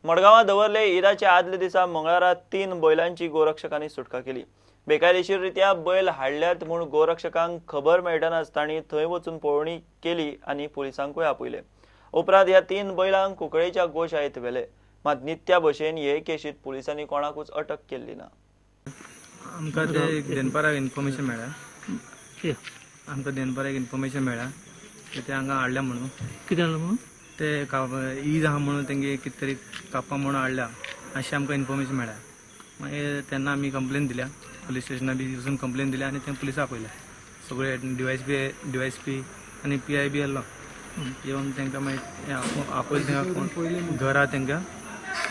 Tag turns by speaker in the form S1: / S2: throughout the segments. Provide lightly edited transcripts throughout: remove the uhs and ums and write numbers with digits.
S1: मडगांवां दवरले ईदाच्या आदल्या दिसा मंगळारा 3 बैलांची गोरक्षकांनी सुटका केली. बेकायदेशीररित्या बैल हाडल्यात म्हूण गोरक्षकांक खबर मेळटनाच तांणी थंय वचून पळोवणी केली आनी पुलिसांकूय आपयले. उपरांत ह्या 3 बैलांक कुंकळेच्या गोशाळेंत व्हेले. मात नित्या भशेन हे केशीत पुलिसांनी कोणाकूच अटक केल्ली ना.
S2: आमकां ते दनपाराक इन्फॉर्मेशन मेळ्ळा, आमकां दनपाराक इन्फॉर्मेशन मेळ्ळा की ते हांगा हाडल्या म्हणून.
S3: कितें हाडलां म्हणून?
S2: ते ईद आहा म्हणून तेंगे कितें तरी कापा म्हणून हाडल्या अशें आमकां इन्फॉर्मेशन मेळ्ळा. मागीर तेन्ना आमी कंप्लेन दिल्या, पुलीस स्टेशनार बी वचून कंप्लेन दिल्या आनी ते पुलिसाक आपयले. सगळे डीवायएसपी आनी पीआय बी येयल्लो. येवन तांकां मागीर आपयले, तांकां घरा तांकां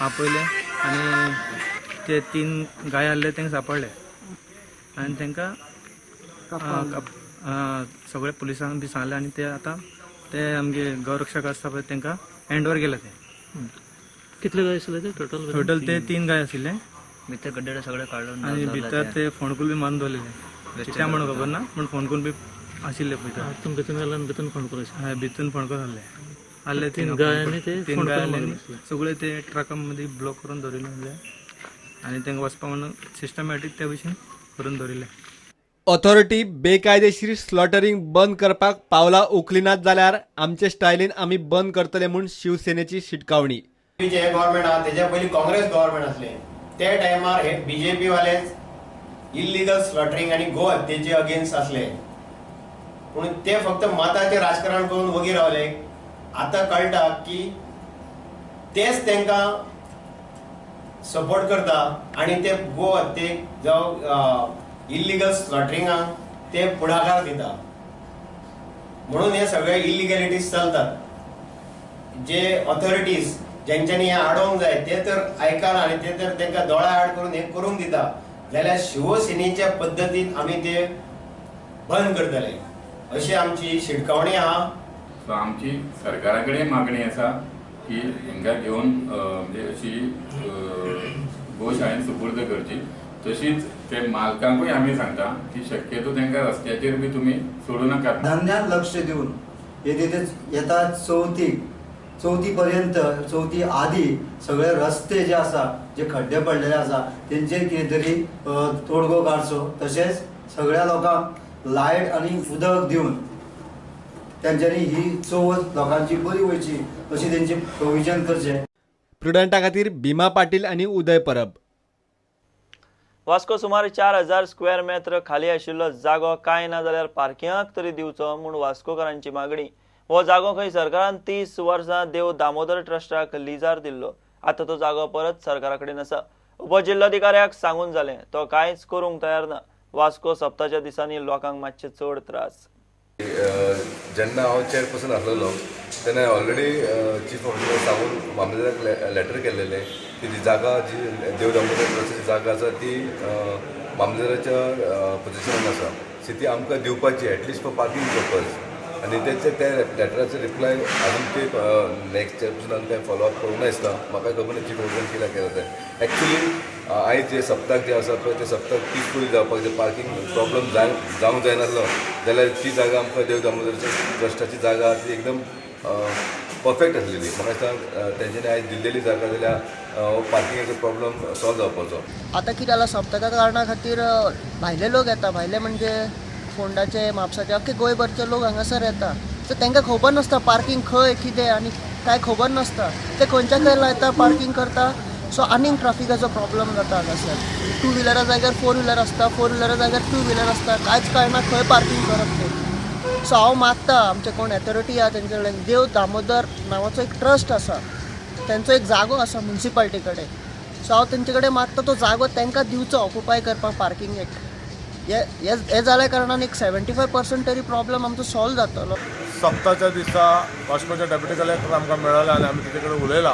S2: आपयले आनी ते 3 गाय आहले तांकां सांपडले आनी तांकां सगळे पुलिसांक बी सांगले आनी ते आतां ते आमगे गौरक्षक आसता पळय तांकां हँड ओवर केले. ते
S3: कितले गाय आशिल्ले ते टोटल?
S2: टोटल ते 3 गाय आशिल्ले.
S4: भितर गड्डे सगळे काडून
S2: आनी भितर ते फोंडकूल बी मारून दवरलेले, कित्याक म्हणून खबर ना, पूण फोंडकूल बी आशिल्ले भितर.
S3: तुमकां भितून घातले आनी भितून फोंडकूल आशिल्ले?
S2: हय, भितून फोंडकूल आहले. आहले
S3: 3 गाय आनी ते
S2: 3 गाय आहले, सगळे ते ट्रका मदीं ब्लॉक करून दवरिल्ले आनी तांकां वचपा म्हणून सिस्टमॅटीक त्या भशेन करून दवरिल्ले.
S5: ऑथॉरिटी बेकायदेशीर स्लॉटरिंग बंद करपाक पावलां उखलिनात जाल्यार आमचे स्टायलीन आमी बंद करतले म्हूण शिवसेनेची शिटकावणी.
S6: जे गव्हर्मेंट आहा तेज्या पयलीं काँग्रेस गव्हर्मेंट आसलें ते टायमार हे बीजेपी वाले इल्लिगल स्लॉटरिंग आनी गो हत्येचे अगेन्स्ट आसले, पूण ते फक्त मताचें राजकारण करून वगी रावले. आतां कळटा की तेच तांकां सपोर्ट करता आनी ते गो हत्येक जावं इल्लिगल स्लॉटरिंगाक ते पुढाकार दिता, म्हणून हे सगळे इल्लिगॅलिटीज चलतात. जे ऑथॉरिटीज ज्यांच्यानी हे आडोवंक जाय ते तर आयकना आनी ते तर तांकां दोळा आड करून हे करूंक दिता, जाल्यार शिवसेनेच्या पद्दतीन आमी ते बंद करतले अशी आमची शिटकावणी आहा.
S7: सो आमची सरकारा कडेन मागणी आसा की हांकां घेवन म्हणजे अशी गोशाळेन सुपूर्द करची. तशीच ते मालकांकूय आमी सांगता की शक्यतो तांकां रस्त्याचेर बी तुमी सोडू नाकात.
S8: धंद्यात लक्ष दिवन येता चवथी पर्यंत, चवथी आदी सगळे रस्ते जे आसा, जे खड्डे पडलेले आसा तेंचेर कितें तरी तोडगो काडचो. तशेंच सगळ्या लोकांक लायट आनी उदक दिवन तेंच्यांनी ही चवथ लोकांची बरी वयची अशी तेंची प्रोविजन करचें.
S5: प्रुडंटा खातीर भीमा पाटील आनी उदय परब.
S1: वास्को सुमार 4000 स्क्वेअर मेत्र खाली आशिल्लो जागो कांय ना जाल्यार पार्किंगाक तरी दिवचो म्हूण वास्कोकारांची मागणी. हो जागो खंय सरकारान 30 वर्सां देव दामोदर ट्रस्टाक लिजार दिल्लो. आतां तो जागो परत सरकारा कडेन आसा. उपजिल्लोधिकाऱ्याक सांगून जालें, तो कांयच करूंक तयार ना. वास्को सप्ताच्या दिसांनी लोकांक मातशे चड त्रास.
S9: जेन्ना हांव चेअरपर्सन आसलेलो तेन्ना ऑलरेडी चीफ ऑफिसर सांगून मामलेदाराक लेटर केल्लेलें की ती जागा जी देव दामोदर ट्रस्टाची जागा आसा ती मामलेदाराच्या पोजिशनान आसा, सो ती आमकां दिवपाची at least for parking purpose. आनी तेचे त्या लेटराचो रिप्लाय अजून ते नेक्स्ट चेअरपर्सनान कांय फॉलोअप करूंक ना दिसता. म्हाका खबर ना चीफ ऑफिसरान कित्याक केलां तें. एक्चुली आयज जे सप्तक जे आसा पळय ते सप्तक पिसफूल जावपाक जे पार्किंग प्रॉब्लम जावंक जायनासलो जाल्यार ती जागा आमकां देव दामोदरच्या ट्रस्टाची जागा ती एकदम परफेक्ट आसलेली. म्हाका दिसता तेंच्यांनी आयज दिल्लेली जागा जाल्यार पार्किंगाचो प्रॉब्लम सॉल्व जावपाचो.
S10: आतां कितें जालां, सप्तका कारणा खातीर भायले लोक येता, भायले म्हणजे फोंडाचे, म्हापसाचे, अख्खे गोंयभरचे लोक हांगासर येता. सो तांकां खबर नासता पार्किंग खंय कितें आनी कांय खबर नासता, ते खंयच्या खंय लायता पार्किंग करता. सो आनीक ट्राफिकाचो प्रॉब्लम जाता हांगासर. टू व्हिलरा जाग्यार फोर व्हिलर आसता, फोर व्हिलरा जाग्यार टू व्हिलर आसता, कांयच कळना खंय पार्किंग करप तें. सो हांव मागता आमचे कोण ऑथॉरिटी आहा तेंचे कडेन, देव दामोदर नांवाचो एक ट्रस्ट आसा, तेंचो एक जागो आसा मुन्सिपाल्टी कडेन. सो हांव तेंचे कडेन मागता तो जागो तांकां दिवचो ऑक्युपाय करपाक पार्किंगेक. हे जाल्या कारणान एक 75% तरी प्रॉब्लम आमचो सॉल्व जातलो.
S11: सप्ताच्या दिसा वास्कोचे डेप्युटी कलेक्टर आमकां मेळ्ळा आनी आमी तेचे कडेन उलयला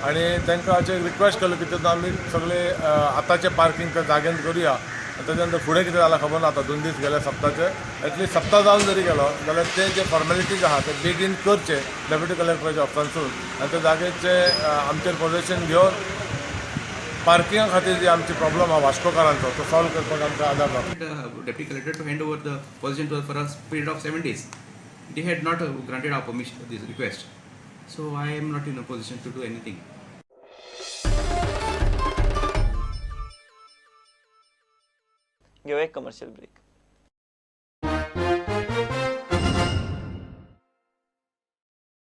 S11: आनी तांकां अशें रिक्वेस्ट केलो की तितून आमी सगळे आतांचें पार्किंग त्या जाग्यान करुया. ताच्या नंतर फुडें कितें जालां खबर ना. आतां 2 दीस गेले सप्ताचे, एटलिस्ट सप्ता जावन जरी गेलो जाल्यार ते जे फॉर्मेलिटीज आहा ते बेगीन करचे डेप्युटी कलेक्टराच्या ऑफिसांतसून आनी त्या जागेचे आमचेर पोजिशन घेवन पार्किंगा खातीर जी आमची प्रॉब्लम आहा वास्कोकारांचो तो सॉल्व करपाक आमकां आदार जाता.
S12: Deputy collector to hand over the position to for a period of 7 days. They had not granted our permission, this request. So I am not in a position to do anything.
S1: घेवया एक commercial break.